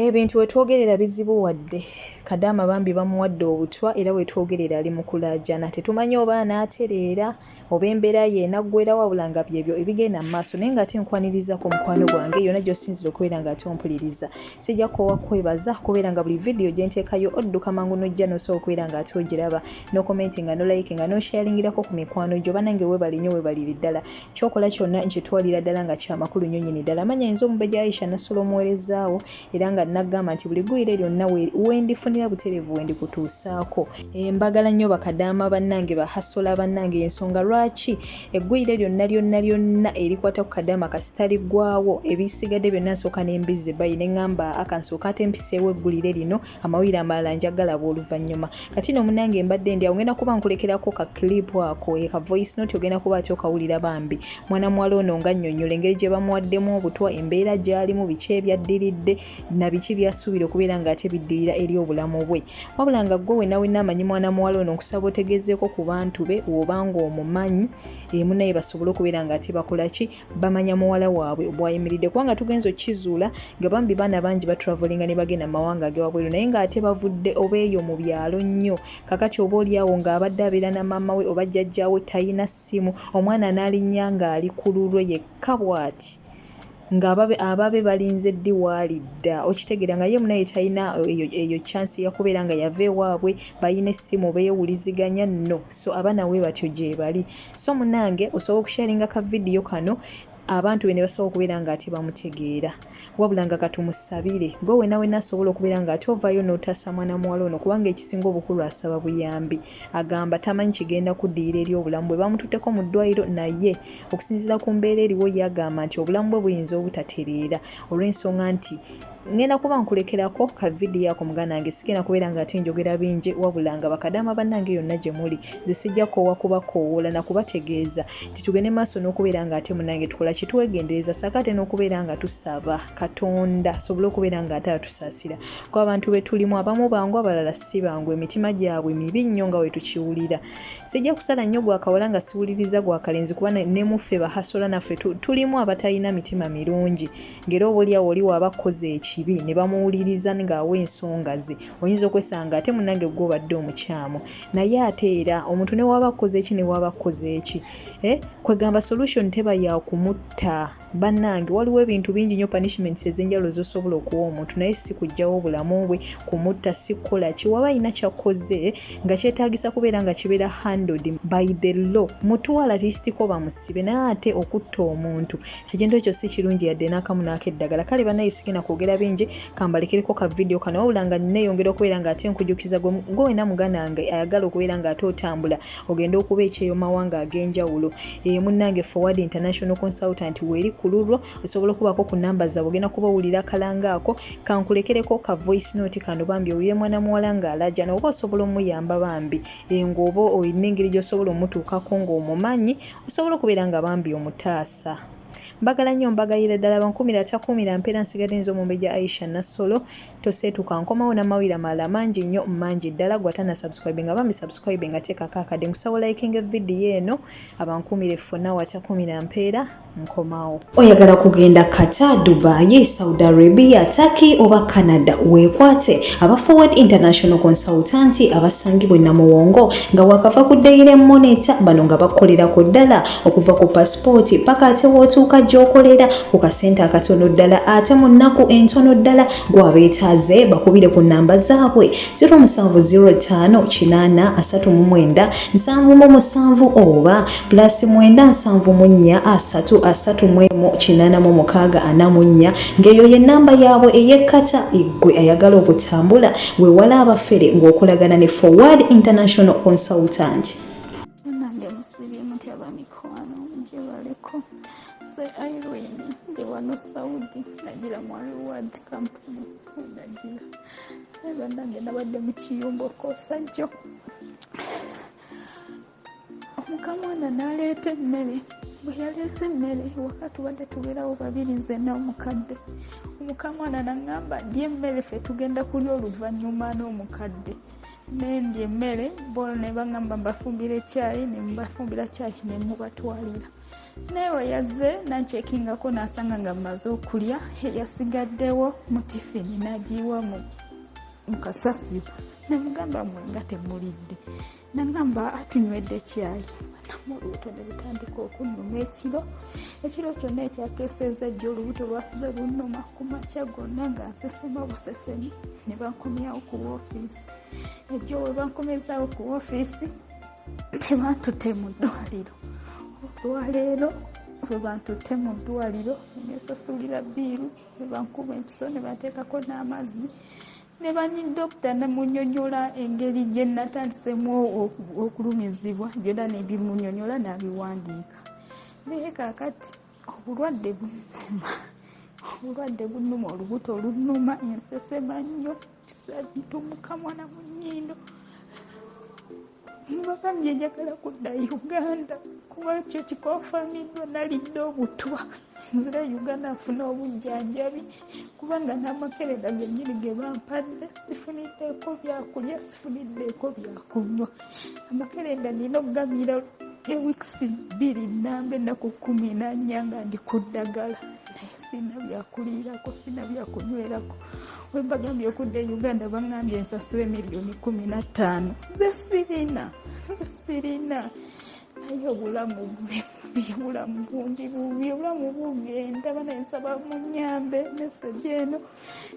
Ebintu wetwogerera bizibuwadde. Kadaama bambi bamuwadde obutwa era wetwogerera ali mu kulaajana. Tetumanyi oba anaatereera oba embeera ye enaggwerawo wabula nga byebyo ebigenda mu maaso. Naye ng'ate nkwanirizaako mukwano gwange yonna gy'osinziira okubeera ng'ate ompuliriza. Sijja kukoowa kukwebaza kubeera nga buli vidiyo gye nteekayo odduka mangu n'ojja n'osobola okubeera ng'ate ogiraba n'okomentinga n'olayikinga n'osharingirako ku mikwano gyo. Bannange weebale nnyo weebalire ddala. Ky'okola kyonna nkitwalira ddala nga kya makulu nnyo nnyini ddala. Amannya nze Omumbejja Aisha Nassolo omuweereza wo era nga nagamba nti buli ggulire lyonna wendifunira butereevu wendikutuusaako. Mbagala nnyo bakadaama bannange, ba hustler bannange y'ensonga lwaki eggulire lyonna lyonna lyonna erikwata ku kadaama kasita liggwaawo ebisigadde byonna nsooka ne mbizza ebbayi ne ŋŋamba aa kansooke ate mpiseewo eggulire lino amawulire amalala nja galaba oluvannyuma. Kati no munange mbadde ndi awo ngenda kuba nkulekerako ka clip ako e ka voice note ogenda kuba ate okawulira bambi mwana muwala ono nga nnyonnyola engeri gye bamuwaddemu obutwa embeera gy'alimu biki ebyaddiridde na biki by'asuubira okubeera ng'ate biddirira eri obulamu bwe. Wabula nga ggwe wenna wenna amanyi mwana muwala ono nkusaba otegeezeeko ku bantu be w'oba ng'omumanyi eh, munnaye basobole okubeera ng'ate bakola ki bamanya muwala waabwe bwayimiridde kubanga tugenze okukizuula nga bambi baana bangi batravelinga ne bagenda mu mawanga agewabweru naye ng'ate bavudde oba eyo mu byalo nnyo kakati oba olyawo ng'abadde abeera na maama we oba jjajjaawe talina ssimu omwana n'alinnya ng'ali ku lulwe yekka bw'ati nga ababe ababe balinze ddi waalidda okitegeera nga ye munaye talina eyo eyo chance yakubeera nga yava ewaabwe balina essimu beewuliziganya nno so abaana we batyo gyebali so munange osobola okusharinga ka vidiyo kano abantu be ne basobola okubeera nga ate bamutegeera wabula nga katumusabire gwe wena wena asobola okubeera nga ate ovaayo n'otaasa mwana muwala ono kubanga ekisinga obukulu asaba buyambi agamba tamanyi kigenda kuddirira eri obulamu bwe bamututteko mu ddwaliro naye Okusinziira ku mbeera eriwo ye agamba nti obulamu bwe buyinza obutatereera olw'ensonga nti Ngenda kuba nkulekerako ka vidiyo ako muganda wange sigenda kubeera nga ate njogera bingi wabula nga bakadaama bannange yonna gye muli nze sijja kukoowa kubakoowoola na kubategeeza nti tugende maaso n'okubeera nga ate munnange tukola ki twegendereza ssaako ate n'okubeera nga tusaba Katonda asobole okubeera nga ate atusaasira kuba abantu be tulimu abamu bangu abalala si bangu emitima gyabwe mibi nnyo nga bwe tukiwulira. Sijja kusala nnyo gwa kawala nga siwuliriza gwa kalenzi kuba ne muffe bahasola naffe tulimu abatalina mitima mirungi ng'era oboolyawo oli waaba akkoze ekibi ne bamuwuliriza ng'awa ensonga ze oyinza okwesanga ate munnange ggwe obadde omukyamu naye ate era omuntu ne waaba akkoze ki ne waaba akkoze ki eh? Kwegamba solution teba ya kumutta. Banange waliwo ebintu bingi nyo punishments ezenjawulo zosobola okuwa omuntu naye si kujjawo bulamu bwe, kumutta, si kukola ki waba alina kyakoze nga kyetagisa kubeera nga kibeera handled by the law mutwala at bamusibe naye ate okutta omuntu ekintu ekyo si kirungi yadde n'akamu n'akeddagala kale banaye sigenda kwogera bingi kambalekereko ka video kano wabula nga neyongera okubeera nga ate nkujukiza gwe wena muganda wange ayagala okubeera nga ate otambula ogende okuba ekyeyo mawanga ag'enjawulo e munnange Forward International Consultant weeri ku lulwo osobola okubaako ku namba zaabwe ogenda kuba owulira akalanga ako kankulekereko ka voice note kano bambi owulire mwana muwala ng'alaajana oba osobola omuyamba bambi e, ng'oba olina engeri gy'osobola omutuukako ng'omumanyi osobola okubeera nga bambi omutaasa. Mbagala nnyo mbagalira ddala bankumira atakuumira mpeera nsigadde nze omumbejja Aisha Nassolo Toseetuka nkomawo namawulire amalala mangi nnyo mangi ddala gwe atana subscribinga bambi subscribinga teekako akadde nkusaba olikinge video eno abankuumire ffonna watakuumira mpeera nkomawo. Oyagala kugenda Qatar, Dubai, Saudi Arabia, Turkey oba Canada? Weekwate aba Forward International Consultant abasangibwa e Namuwongo nga wakava ku Daily Monitor. Bano nga bakukolerako ddala okuva ku pasipooti paka ate w'otuuka gy'okolera ku kasente akatono ddala ate mu nnaku entono ddala. Gw'abeetaaze bakubire ku nnamba zaabwe 0705 8 39 77 oba plus 974 3 31 86 44 ng'eyo ye nnamba yaabwe ey'ekkata. Ggwe ayagala okutambula weewale abafere ng'okolagana ne Forward International Consultant. Banange musibye mutya bamikwano gyebaleko nze Irene ndi wano Saudi nagira mu reward company nagira naye banange nabadde mu kiyumba okoosa jjo omukamwana n'aleeta emmere bwe yaleese emmere waka tubadde tubeerawo babiri nze n'omukadde omukamwana naŋŋamba ndya emmere ffe tugenda kulya oluvannyuma n'omukadde. Nendya emmere bo ne baŋŋamba mbafumbire caayi, ne mbafumbira caayi ne mubatwalira. Naye we yazze n'ankyekingako n'asanga nga mmaze okulya, eyasigaddewo mu tifini n'agiyiwa mu kasasiro. Ne mugamba mmwe nga temulidde? Nangamba atunywedde kyayi. Banamu olubuto ne lutandika okunnuma ekiro, ekiro kyonna ekyakeesezza jjo olubuto lwasuze lunnuma ku makya gonna nga nsesema busesemi. Ne bankomyawo ku woofiisi. Ejjo we bankomezaawo ku woofiisi tebantutte mu ddwaliro. Olwaleero lwe bantutte mu ddwaliro nesasulira bbiiru, ne bankuba empiso ne banteekako n'amazzi ne bani dokita ne munyonyola engeri gye natandisemu okulumizibwa, byonna ne bimunyonyola n'abiwandiika. Naye kaakati obulwadde bunnuma, obulwadde bunnuma, olubuto lunnuma, ensesema nnyo, ntu mu kamwa na mu nnyindo. Mbagambye njagala kudda Uganda kuba kyo kikonfamiddwa, nalidde obutwa. Nzira Uganda nfune obujjanjabi kubanga n'amakerenda gennyini ge bampadde sifuniddeeko byakulya, sifuniddeeko byakunywa. Amakerenda nina okugamira ewiikisi 2 nnamba, ennaku 14 nga ndi ku ddagala, naye sirina byakuliirako, sirina byakunywerako. We mbagambye okudda e Uganda baŋŋambye nsasule miliyoni 15. Nze sirina, nze sirina. Naye obulamu bubi, obulamu bundi bubi, obulamu bugenda. Banaye nsaba munyambe, message eno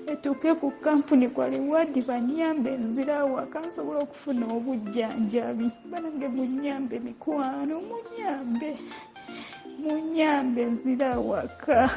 etuuke ku kampuni kwa Reward, banyambe nzire awaka nsobole okufuna obujjanjabi. Banange munyambe mikwano, munyambe, munyambe nzire awaka.